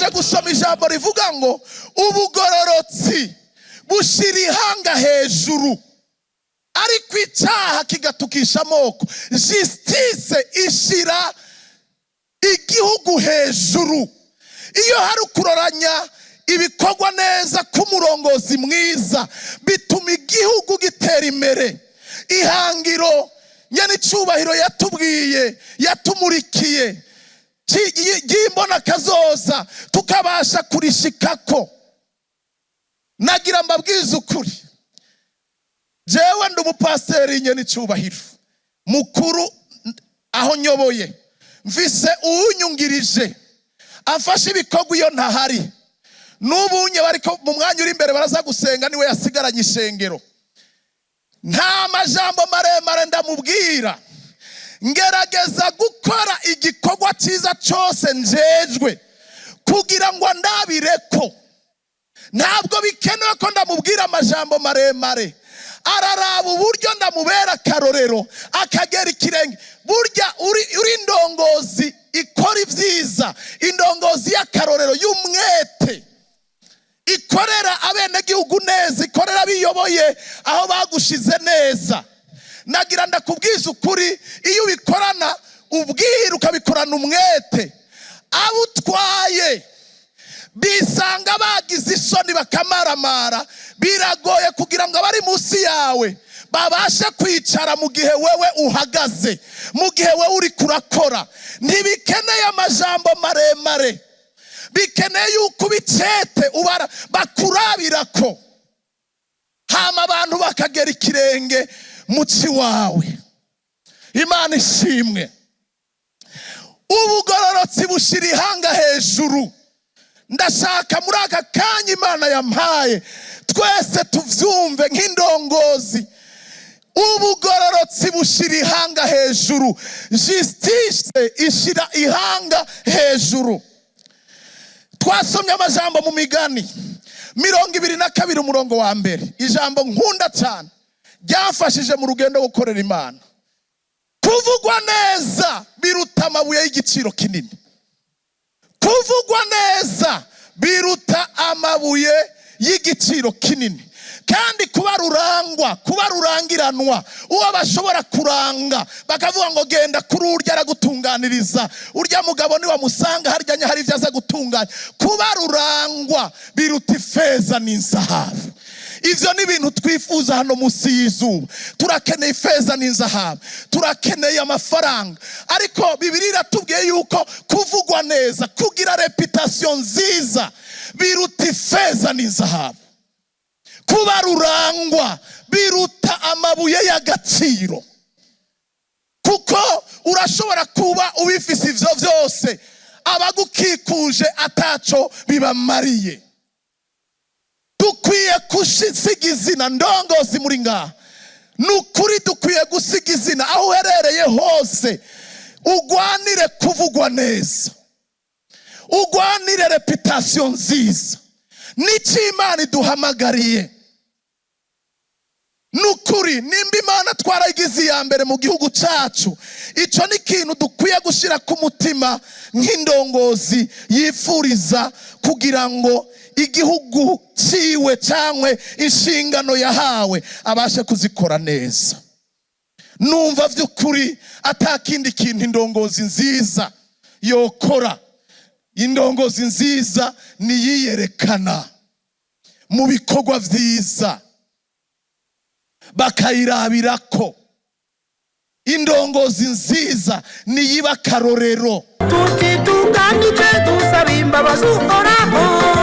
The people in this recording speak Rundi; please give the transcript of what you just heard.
Duhejeje gusoma ijambo rivuga ngo ubugororotsi bushyira ihanga hejuru, ariko icyaha kigatukisha amoko. Justice ishyira igihugu hejuru. Iyo hari ukuroranya ibikorwa neza k'umurongozi mwiza, bituma igihugu gitera imbere. Ihangiro nyenicubahiro yatubwiye, yatumurikiye ry'imbona kazoza, tukabasha kurishikako. Nagira mbabwize ukuri, jewe ndi umupasiteri nyenicubahiro mukuru aho nyoboye, mfise uwunyungirije amfashe ibikorwa iyo ntahari. N'ubunye bariko mu mwanya uri imbere baraza gusenga, niwe yasigaranye ishengero. Nta majambo maremare ndamubwira, ngerageza gukora igikorwa cyiza cyose njejwe kugira ngo andabire ko. Ntabwo bikenewe ko ndamubwira amajambo maremare, araraba uburyo ndamubera akarorero akagera ikirenge. Burya uri indongozi ikora ibyiza, indongozi y'akarorero, y'umwete, ikorera abenegihugu neza, ikorera abiyoboye aho bagushize neza, nagira ndakubwiza ukuri, iyo ubikorana ubwira, ukabikorana umwete, abo utwaye bisanga bagize isoni bakamaramara. Biragoye kugira ngo abari munsi yawe babashe kwicara mu gihe wewe uhagaze, mu gihe wewe uri kurakora. Ntibikeneye amajambo maremare, bikeneye yuko ubicete ubara bakurabira ko, hama abantu bakagera ikirenge mu wawe. Imana ishimwe. Ubugororotsi bushyira ihanga hejuru. Ndashaka muri aka kanya Imana yampaye twese tuvyumve nk'indongozi. Ubugororotsi bushyira ihanga hejuru, justice ishyira ihanga hejuru. Twasomye amajambo mu Migani 22 umurongo wa 1, ijambo nkunda cyane ryamfashije mu rugendo rwo gukorera Imana: kuvugwa neza biruta amabuye y'igiciro kinini. Kuvugwa neza biruta amabuye y'igiciro kinini. Kandi kuba rurangwa, kuba rurangiranwa, uwo bashobora kuranga bakavuga ngo genda kuri urya aragutunganiriza, urya mugabo niwamusanga harya hari ibyo aza gutunganya. Kuba rurangwa biruta ifeza n'inzahabu. Ivyo ni ibintu twifuza hano munsi y'izuba. Turakeneye ifeza n'inzahabu, turakeneye amafaranga, ariko Bibiliya iratubwiye yuko kuvugwa neza, kugira réputation nziza, biruta ifeza n'inzahabu. Kuba rurangwa biruta amabuye y'agaciro, kuko urashobora kuba ubifise ivyo vyose, abagukikuje ataco bibamariye. Dukwiye gusiga izina. Ndongozi muri ngaha, ni ukuri dukwiye gusiga izina. Aho uherereye hose, ugwanire kuvugwa neza, ugwanire réputation nziza. N'icyo Imana iduhamagariye, ni ukuri, nimba Imana twarayigize iya mbere mu gihugu cyacu, icyo ni ikintu dukwiye gushyira ku mutima nk'indongozi yifuriza kugira ngo igihugu ciwe cyangwa inshingano yahawe abashe kuzikora neza. Numva by'ukuri atakindi kintu indongozi nziza yokora. Indongozi nziza niyiyerekana mu bikorwa byiza, bakayirabira ko. Indongozi nziza niyiba akarorero. Tutitunganije, dusaba imbabazi Uhoraho.